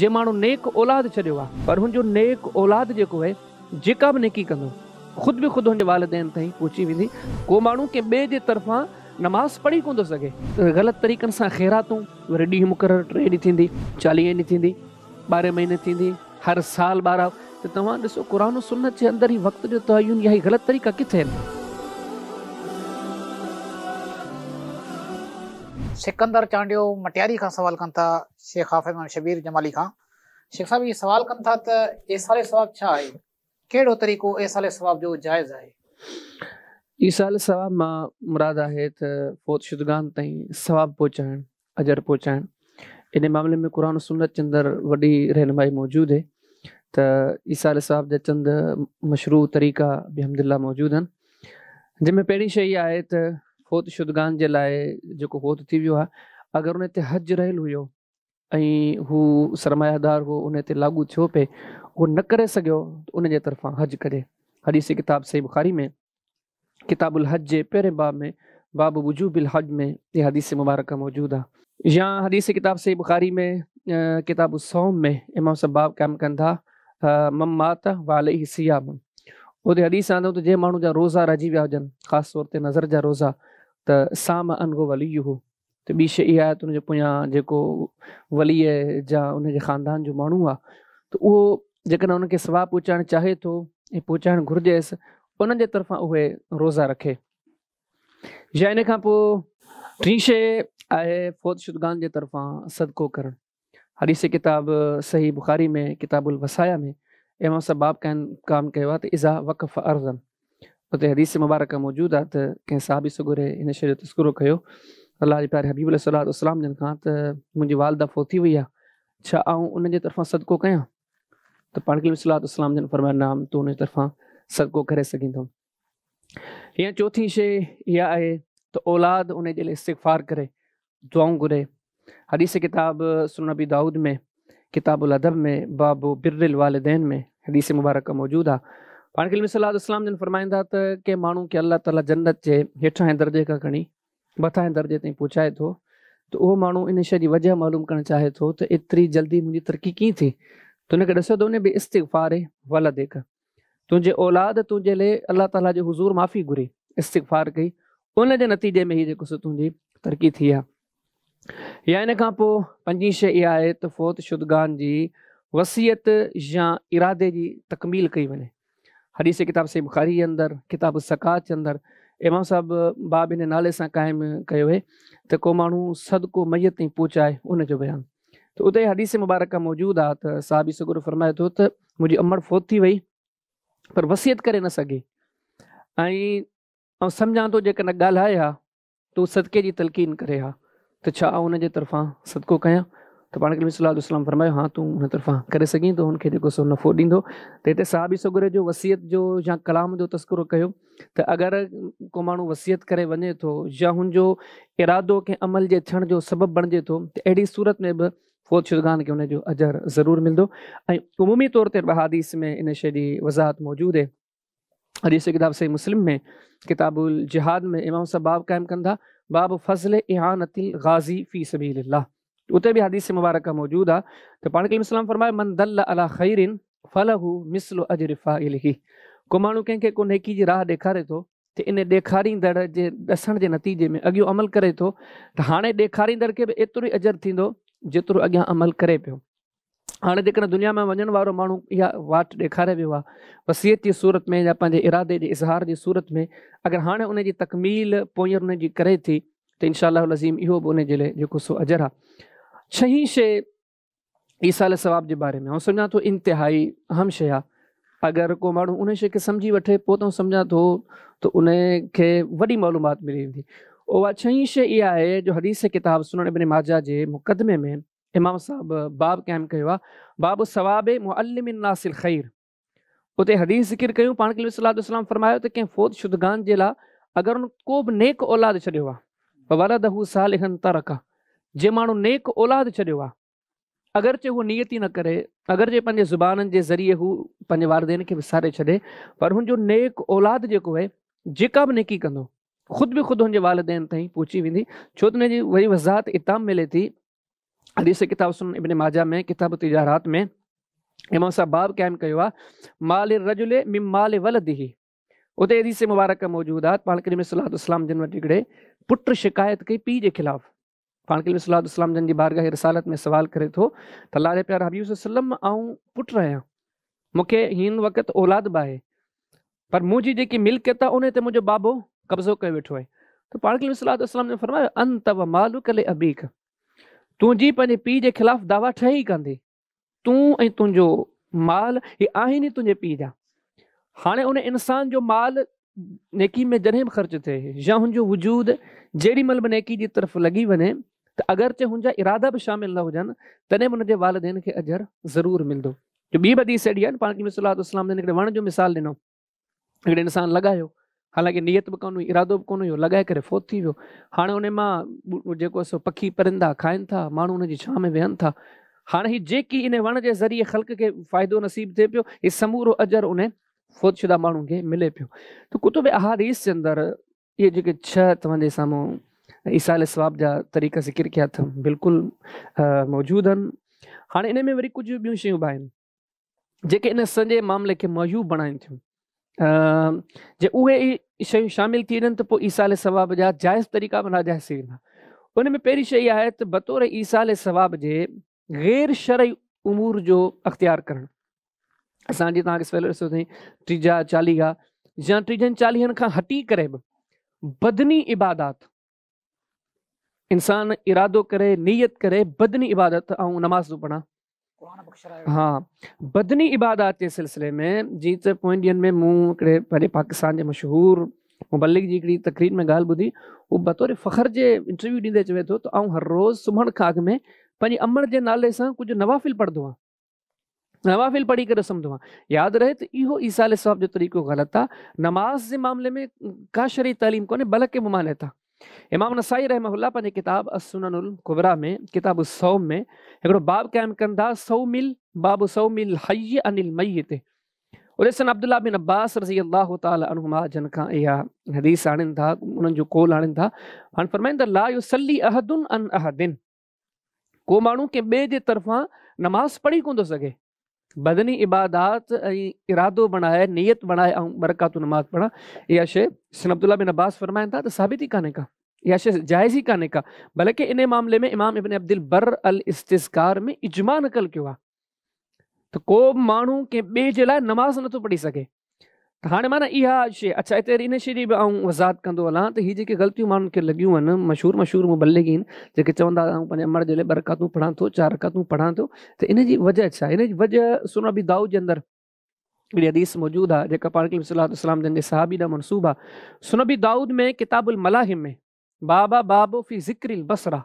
جنهن ماڻهو نيڪ اولاد ڇڏيو آهي پر هن جو نيڪ اولاد جيڪو آهي جيڪا به نيڪي ڪندو خود به خود هن جي والدين تائين پهچي ويندي. ڪو ماڻهو ڪنهن ٻئي جي طرفان نماز پڙهي ڪونه ٿو سگهي. غلط طريقن سان خيراتون وري ڏينهن مقرر 3 ڏينهن ٿيندي، 40 ڏينهن ٿيندي، 12 مهيني ٿيندي، هر سال 12 ته توهان ڏسو قرآن و سنت جي اندر هي وقت جو تعين يا هي غلط طريقا ڪٿي آهن. سڪندر چانڊيو مٽياري کان سوال ڪن ٿا شيخ حافظ محمد شبير جمالي کان. شيخ صاحب هي سوال ڪن ٿا ته ايصال ثواب ڇا آهي؟ ڪهڙو طريقو ايصال ثواب جو جائز آهي؟ ايصال ثواب مان مراد آهي ته فوت شدگان تائين ثواب پهچائڻ، اجر پهچائڻ. ان معاملي ۾ قرآن و سنت جي اندر وڏي رهنمائي موجود آهي ته ايصال ثواب جا چند مشروع طريقا بحمد الله موجود آهن، جنهن ۾ پهرين شيء اها آهي ته فوت شدگان جي لاء جيڪو فوت ٿي ويو آهي اگر ان تي حج رهيل هيو ۽ هو سرمايه دار هو ان تي لاڳو ٿيو پئي اهو نه ڪري سگهيو ته ان جي طرفان حج ڪري. حديث ڪتاب صحيح بخاري ۾ ڪتاب الحج جي پهرين باب ۾ باب وجوب الحج ۾ اها حديث مبارڪه موجود آهي. يا حديث ڪتاب صحيح بخاري ۾ ڪتاب الصوم ۾ امام صاحب باب قائم ڪن ٿا من مات وعليه صيام، اتي حديث آندو ته جنهن ماڻهو جا روزا رهجي ويا هجن خاص طور تي نذر جا روزا ته صام عنه وليه، ته ٻي شيء اها آهي ته ان جي پويان جيڪو ولي جا ان جي خاندان جو ماڻهو آهي ته اهو جيڪڏهن ان کي ثواب پهچائڻ چاهي ٿو ۽ پهچائڻ گهرجيس انهن جي طرفان اهي روزا رکي. يا ان کان پوء ٽين شيء آهي فوت شدگان جي طرفان صدقو ڪرڻ. حديث ڪتاب صحيح بخاري ۾ ڪتاب الوصايا ۾ امام صاحب باب قائم ڪيو آهي ته اذا وقف ارضا، اتي حديث مبارڪه موجود آهي ته ڪنهن صحابي سڳوري هن شيء جو تذڪرو ڪيو الله جي پياري حبيب عليه الصلوة والسلام جن کان ته منهنجي والده فوت ٿي وئي آهي، ڇا آئون ان جي طرفان صدقو ڪيان؟ ته پاڻ ڪريم صلي الله عليه وسلم جن فرمايو نعم، تون ان جي طرفان صدقو ڪري سگهين ٿو. يا چوٿين شيء اها آهي ته اولاد ان جي لاء استغفار ڪري، دعائون گهري. حديث ڪتاب سنن ابي داؤد ۾ ڪتاب الادب ۾ باب بر الوالدين ۾ حديث مبارڪه موجود آهي. پاڻ ڪريم صلي الله عليه وسلم جن فرمائن ٿا ته ڪنهن ماڻهو کي الله تعاليٰ جنت جي هيٺاهين درجي کان کڻي مٿاهين درجي تائين پهچائي ٿو ته اهو ماڻهو ان شيء جي وجهه معلوم ڪرڻ چاهي ٿو ته ايتري جلدي منهنجي ترقي ڪيئن ٿي ته ان کي ڏسيو ته ان به استغفار ولدڪ، تنهنجي اولاد تنهنجي لاء الله تعاليٰ جي حضور معافي گهري، استغفار ڪئي، ان جي نتيجي ۾ هي جيڪو سو تنهنجي ترقي ٿي آهي. يا ان کان پوء پنجين شيء اها آهي ته فوت شدگان جي وصيت يا ارادي جي تڪميل ڪئي وڃي. حديث ڪتاب صحيح بخاري جي اندر ڪتاب الزڪوٰة جي اندر امام صاحب باب ان نالي سان قائم ڪيو آهي ته ڪو ماڻهو صدقو ميت تائين پهچائي ان جو بيان ته اتي حديث مبارڪه موجود آهي ته صحابي سڳورو فرمائي ٿو ته منهنجي امڙ فوت ٿي وئي پر وصيت ڪري نه سگهي ۽ آئون سمجهان ٿو جيڪڏهن ڳالهائي ها ته هو صدقي جي تلقين ڪري ها ته ڇا آئون ان جي طرفان صدقو ڪيان؟ ته پاڻ ڪريم صلي الله عليه وسلم فرمايو ها تون ان طرفان ڪري سگهين ٿو، هن کي جيڪو سو نفعو ڏيندو. ته هتي صحابي سڳوري جو وصيت جو يا ڪلام جو تذڪرو ڪيو ته اگر ڪو ماڻهو وصيت ڪري وڃي ٿو يا هن جو ارادو ڪنهن عمل جي ٿيڻ جو سبب بڻجي ٿو ته اهڙي صورت ۾ به فوت شدگان کي ان جو اجر ضرور ملندو. ۽ عمومي طور تي احاديث ۾ ان شيء جي وضاحت موجود آهي. حديث ڪتاب صحيح مسلم ۾ ڪتاب الجهاد ۾ امام صاحب باب قائم ڪن ٿا باب فضل اعانت الغازي في سبيل الله، اتي به حديث مبارڪه موجود آ ته پاڻ ڪريم اسلام فرمايو من دل علي خير فله مثل اجر فاعله، ڪو ماڻهو ڪنهن کي ڪو نيڪي جي راهه ڏيکاري ٿو ته ان ڏيکاريندڙ جي ڏسڻ جي نتيجي ۾ اڳيون عمل ڪري ٿو ته هاڻي ڏيکاريندڙ کي به ايترو ئي اجر ٿيندو جيترو اڳيان عمل ڪري پيو. هاڻي جيڪڏهن دنيا مان وڃڻ وارو ماڻهو اها واٽ ڏيکاري ويو آهي وصيت جي صورت ۾ يا پنهنجي ارادي جي اظهار جي صورت ۾ اگر هاڻي ان جي تڪميل پوئينر ان جي ڪري ٿي ته انشاء الله العظيم اهو به ان جي لاء جيڪو سو اجر آهي. ڇهين شيء ايصال ثواب جي باري ۾ آئون سمجهان ٿو انتهائي اهم شيء آهي. اگر ڪو ماڻهو ان شيء کي سمجهي وٺي پوء ته آئون سمجهان ٿو ته ان کي وڏي معلومات ملي ويندي. اها ڇهين شيء اها آهي جو حديث ڪتاب سنن ابن ماجه جي مقدمي ۾ امام صاحب باب قائم ڪيو آهي باب ثواب معلم الناس الخير، اتي حديث ذڪر ڪيون پاڻ ڪريم صلي الله عليه وسلم فرمايو ته ڪنهن فوت شدگان جي لاء اگر ان ڪو به نيڪ اولاد ڇڏيو آهي ولده صالحا ترڪ، جي ماڻهو نيڪ اولاد ڇڏيو آهي اگرچه هو نيت ئي نه ڪري، اگرچه پنهنجي زبانن جي ذريعي هو پنهنجي والدين کي وساري ڇڏي، پر هن جو نيڪ اولاد جيڪو آهي جيڪا به نيڪي ڪندو خود به خود هن جي والدين تائين پهچي ويندي. ڇو ته ان جي وري وضاحت اتان ملي ٿي حديث ڪتاب سنن ابن ماجه ۾ ڪتاب تجارات ۾ امام صاحب باب قائم ڪيو آهي مال الرجل من مال ولده. اتي حديث مبارڪ موجود آهي پاڻ ڪريم صلي الله عليه وسلم جن وٽ هڪڙي پٽ شڪايت ڪئي پيء جي خلاف. پاڻ ڪريم صلي الله عليه وسلم جن جي بارگاह رسالت ۾ سوال ڪري ٿو ته الله جا پيارا حبيب صلي الله عليه وسلم آئون پٽ آهيان، مون کي هن وقت اولاد به آهي، پر منهنجي جيڪي ملڪيت آهي ان تي منهنجو بابو قبضو ڪيو ويٺو آهي. ته پاڻ ڪريم صلي الله عليه وسلم جن فرمايو انت و مالک لابيک، تنهنجي پنهنجي پيء جي خلاف دعويٰ ٺهي ئي ڪانه ٿي، تون ۽ تنهنجو مال هي آهن ئي تنهنجي پيء جا. هاڻي ان انسان جو مال نيڪي ۾ جڏهن به خرچ ٿئي يا هن جو وجود جيڏي مهل به نيڪي جي طرف لڳي وڃي ته اگرچه هن جا ارادا به شامل نه هجن تڏهن به هن جي والدين کي اجر ضرور ملندو. جو ٻي به حديث اهڙي آهي پاڻ ڪريم صلي الله عليه وسلم جن هڪڙي وڻ جو مثال ڏنو، هڪڙي انسان لڳايو، حالانڪه نيت به ڪونه هئي، ارادو به ڪونه هيو، لڳائي ڪري فوت ٿي ويو. هاڻي ان مان جيڪو سو پکي پرندا کائن ٿا، ماڻهو ان جي ڇانو ۾ ويهن ٿا. هاڻي هي جيڪي ان وڻ جي ذريعي خلق کي فائدو نصيب ٿئي پيو، هي سمورو اجر ان فوت شده ماڻهو کي ملي پيو. ته ڪتب احاديث جي اندر اهي جيڪي 6 توهان جي سامهون ايصال ثواب جا طريقا ذڪر ڪيا اٿم، بلڪل موجود آهن. هاڻي ان ۾ وري ڪجهه ٻيون شيون به آهن جيڪي ان سڄي معاملي کي معيوب بڻائين ٿيون. جي اهي ئي شيون شامل ٿي وڃن ته پوء ايصال ثواب جا جائز طريقا به ناجائز ٿي ويندا. ان ۾ پهرين شيء اها آهي ته بطور ايصال ثواب جي غير شرعي امور جو اختيار ڪرڻ. اسان جي توهان کي سويل ڏسو اٿئي 30 40 يا 30 40 کان هٽي ڪري به بدني عبادات انسان ارادو ڪري نيت ڪري بدني عبادت ۽ نماز ٿو پڙهان، ها بدني عبادات جي سلسلي ۾ جيئن ته پوئين ڏينهن ۾ مون هڪڙي پنهنجي پاڪستان جي مشهور مبلغ جي هڪڙي تقرير ۾ ڳالهه ٻڌي، هو بطور فخر جي انٽرويو ڏيندي چوي ٿو ته آئون هر روز سمهڻ کان اڳ ۾ پنهنجي امڙ جي نالي سان ڪجهه نوافل پڙهندو آهيان، نوافل پڙهي ڪري سمهندو آهيان. ياد رهي ته اهو ايصال ثواب جو طريقو غلط آهي. نماز جي معاملي ۾ ڪا شرعي تعليم ڪونهي بلڪه ممانعت آهي. امام نسائي رحمه الله پنهنجي ڪتاب السنن الڪبريٰ ۾ ڪتاب الصوم ۾ هڪڙو باب قائم ڪن ٿا، صوم باب صوم الحي عن الميت. اتي سن عبدالله بن عباس رضي الله تعالٰي عنهما جن کان اها حديث آڻين ٿا، انهن جو قول آڻين ٿا، هاڻي فرمائن ٿا لا يصلي احد عن احد، ڪو ماڻهو ڪنهن ٻئي جي طرفان نماز پڙهي ڪونه ٿو سگهي. بدني عبادات ۽ ارادو بڻائي نيت بڻائي آئون ٻه رڪعتون نماز پڙهان، اها شيء سن عبدالله بن عباس فرمائن ٿا ته ثابت ئي ڪانهي ڪا، اها شيء جائز ئي ڪانهي ڪا، بلڪه ان معاملي ۾ امام ابن عبدالبر الاستذڪار ۾ اجماع نقل ڪيو آهي ته ڪو به ماڻهو ڪنهن ٻئي جي لاء نماز نٿو پڙهي سگهي. ته هاڻي معنيٰ اها شيء، اڇا هتي وري ان شيء جي به آئون وضاحت ڪندو هلان ته هي جيڪي غلطيون ماڻهن کي لڳيون آهن، مشهور مشهور مبلغين جيڪي چوندا آئون پنهنجي امڙ جي لاء ٻه رڪعتون پڙهان ٿو، چار رڪعتون پڙهان ٿو، ته ان جي وجه ڇا آهي؟ ان جي وجه سنن ابي دائود جي اندر هڪڙي حديث موجود آهي جيڪا پاڻ ڪريم صلي الله عليه وسلم جن جي صحابي ڏانهن منسوب آهي. سنن ابي دائود ۾ ڪتاب الملاحم ۾ باب آ باب في ذڪر البصره،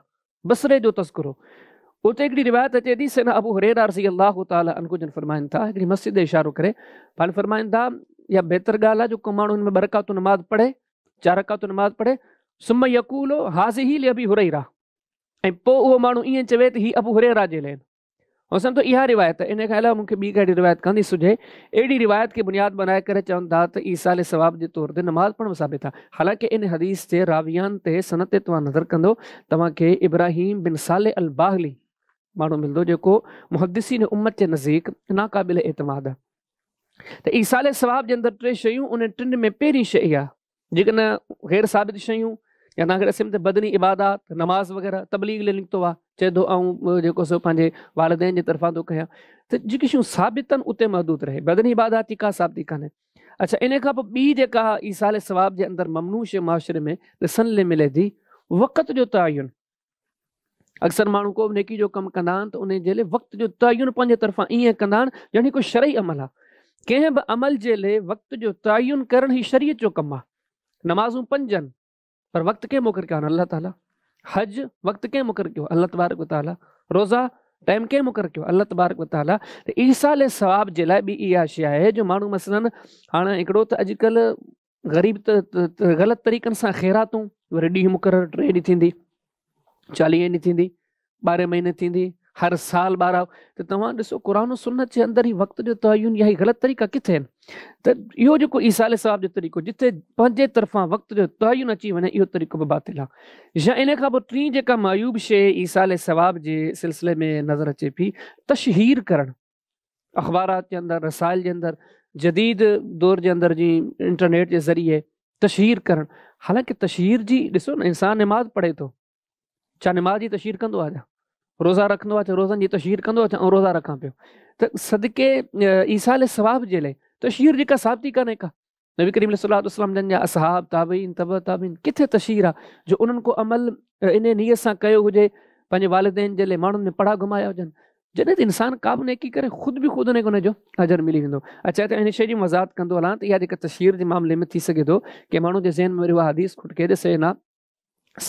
بصري جو تذڪرو. اتي هڪڙي روايت اچي ٿي سيدنا ابو هريره رضي الله تعالٰي عنه جن فرمائن ٿا، هڪڙي مسجد ڏي اشارو ڪري پاڻ فرمائن ٿا اها بهتر ڳالهه آهي جو ڪو ماڻهو هن ۾ ٻه رڪعتون نماز پڙهي، چار رڪعتون نماز پڙهي، ثم يقول هذه لابي هريره، ۽ پوء اهو ماڻهو ائين چوي ته هي ابو هريره جي لاء آهن. حسن تو اها روايت، ان کان علاوه مون کي ٻي ڪهڙي روايت ڪانه ٿي سجهي. اهڙي روايت کي بنياد بنائي ڪري چون ٿا ته ايصال ثواب جي طور تي نماز پڙهڻ ثابت آهي. حالانڪه ان حديث جي راويان تي سند تي توهان نظر ڪندو توهان کي ابراهيم بن صالح الباهلي ماڻهو ملندو جيڪو محدثين امت جي نزديڪ ناقابل اعتماد آهي. ته ايصال ثواب جي اندر ٽي شيون، انهن ٽن ۾ پهرين شيء اها جيڪڏهن غير ثابت شيون يا توهان کي ڏسيم ته بدني عبادات نماز وغيره تبليغ لاء نڪتو آهي چئي ٿو آئون جيڪو سو پنهنجي والدين جي طرفان ٿو ڪيان ته جيڪي شيون ثابت آهن اتي محدود رهي، بدني عبادات جي ڪا ثابتي ڪانهي. اڇا ان کان پوء ٻي جيڪا ايصال ثواب جي اندر ممنوع شيء معاشري ۾ ڏسڻ لاء ملي ٿي وقت جو تعين. اڪثر ماڻهو ڪو به نيڪي جو ڪم ڪندا آهن ته ان جي لاء وقت جو تعين پنهنجي طرفان ائين ڪندا آهن ڄڻ هڪ شرعي عمل آهي. ڪنهن به عمل جي لاء وقت جو تعين ڪرڻ هي شريعت جو ڪم آهي. نمازون پنج آهن پر وقت ڪنهن مقرر ڪيو آهي؟ الله تعاليٰ. حج وقت ڪنهن مقرر ڪيو؟ الله تبارڪ وتعاليٰ. روزا ٽائيم ڪنهن مقرر ڪيو؟ الله تبارڪ وتعاليٰ. ته ايصال ثواب جي لاء ٻي اها شيء آهي جو ماڻهو مثلاً هاڻي هڪڙو ته اڄڪلهه غريب ته غلط طريقن سان خيراتون وري ڏينهن مقرر 3 ڏينهن ٿيندي، 40 ڏينهن ٿيندي، 12 مهيني ٿيندي، هر سال ٻاراء ته توهان ڏسو قرآن و سنت جي اندر هي وقت جو تعين يا هي غلط طريقا ڪٿي آهن ته اهو جيڪو ايصال ثواب جو طريقو جتي پنهنجي طرفان وقت جو تعين اچي وڃي اهو طريقو به باطل آهي يا ان کان پوء ٽين جيڪا معيوب شيء ايصال ثواب جي سلسلي ۾ نظر اچي پئي تشهير ڪرڻ اخبارات جي اندر رسائل جي اندر جديد دور جي اندر جي انٽرنيٽ جي ذريعي تشهير ڪرڻ حالانڪه تشهير جي ڏسو نه انسان نماز پڙهي ٿو ڇا نماز جي تشهير ڪندو آهي ڇا روزا رکندو آهي ڇا روزن جي تشهير ڪندو آهي ڇا آئون روزا رکان پيو ته صدقي ايصال ثواب جي لاء تشهير جيڪا ثابتي ڪانهي ڪا نبي ڪريم صلي الله عليه وسلم جن جا اصحاب تابعين تبع تابعين ڪٿي تشهير آهي جو انهن کو عمل ان نيت سان ڪيو هجي پنهنجي والدين جي لاء ماڻهن ۾ پڙها گهمايا هجن جڏهن ته انسان ڪا به نيڪي ڪري خود به خود ان کي ان جو اجر ملي ويندو. اڇا ته ان شيء جي وضاحت ڪندو هلان ته اها جيڪا تشهير جي معاملي ۾ ٿي سگهي ٿو ڪي ماڻهو جي ذهن ۾ وري اها حديث کٽڪي ته سيدنا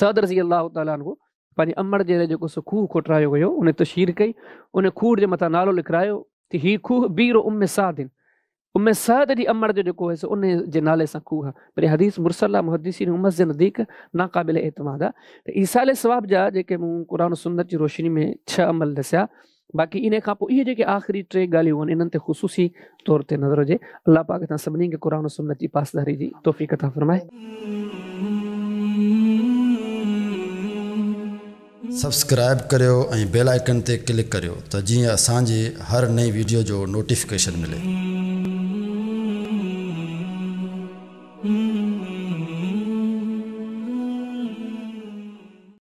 سعد رضي الله تعالٰي عنه پنهنجي امڙ جي لاء جيڪو سو کوهه کوٽرايو ويو ان تشهير ڪئي ان کوهه جي مٿان نالو لکرايو ته هي کوهه بير ام سعد ام سعد جي امڙ جو جيڪو آهي سو ان جي نالي سان کوهه آهي پر حديث مرسل آهي محدثين امت جي نزديڪ ناقابل اعتماد آهي ته ايصال ثواب جا جيڪي مون قرآن و سنت جي روشني ۾ ڇهه عمل ڏسيا باقي ان کان پوء اهي جيڪي آخري ٽي ڳالهيون آهن انهن تي خصوصي طور تي نظر هجي الله پاڪ اسان سڀني کي قرآن و سنت جي پاسداري جي توفيق عطا فرمائي. سبسڪرائيب ڪريو ۽ بيل آئيڪن تي ڪلڪ ڪريو ته جيئن اسان جي هر نئين ويڊيو جو نوٽيفڪيشن ملي.